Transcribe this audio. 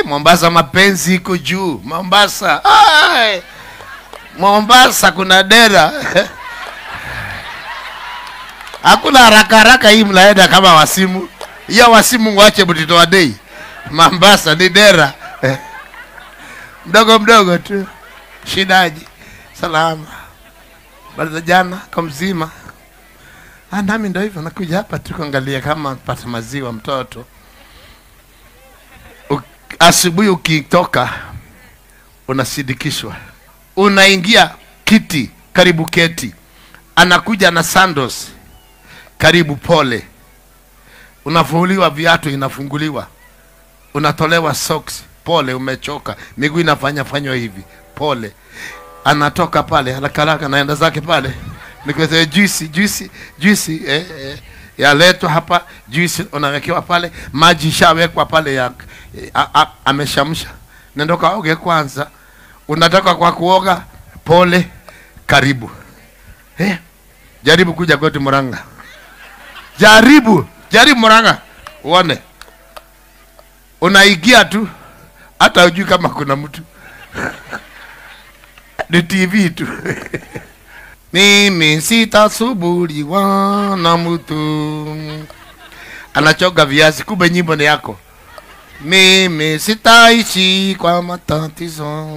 Mombasa mapenzi iko juu. Mombasa. Ay! Mombasa kuna dera. Hakuna haraka haraka hii mnaenda kama wasimu. Ya wasimu waache mtitoa dei. Mombasa ni dera. Mdogo mdogo tu. Shidaji. Salama. Baada jana kwa mzima. Nami ndio hivyo nakuja hapa tu kuangalia kama pata maziwa mtoto. Asubuhi ukitoka unasidikishwa. Unaingia kiti karibu keti. Anakuja na sandals karibu pole. Unafuliwa viatu inafunguliwa. Unatolewa socks pole, umechoka. Miguu inafanya fanywa hivi pole. Anatoka pale haraka haraka naenda zake pale. Nikwete juice juice yaletwa hapa, juice unawekewa pale, maji shawekwa pale ya ameshamsha. Nenda kaoge kwanza. Unatoka kwa kuoga pole karibu. Jaribu kuja kwetu Murang'a. Jaribu Murang'a uone. Unaingia tu hata hujui kama kuna mtu. Ni TV tu. Mimi sitasuburiwa na mtu. Anachoga viazi, kumbe nyimbo ni yako. Mimi sitaishi kwa matatizo.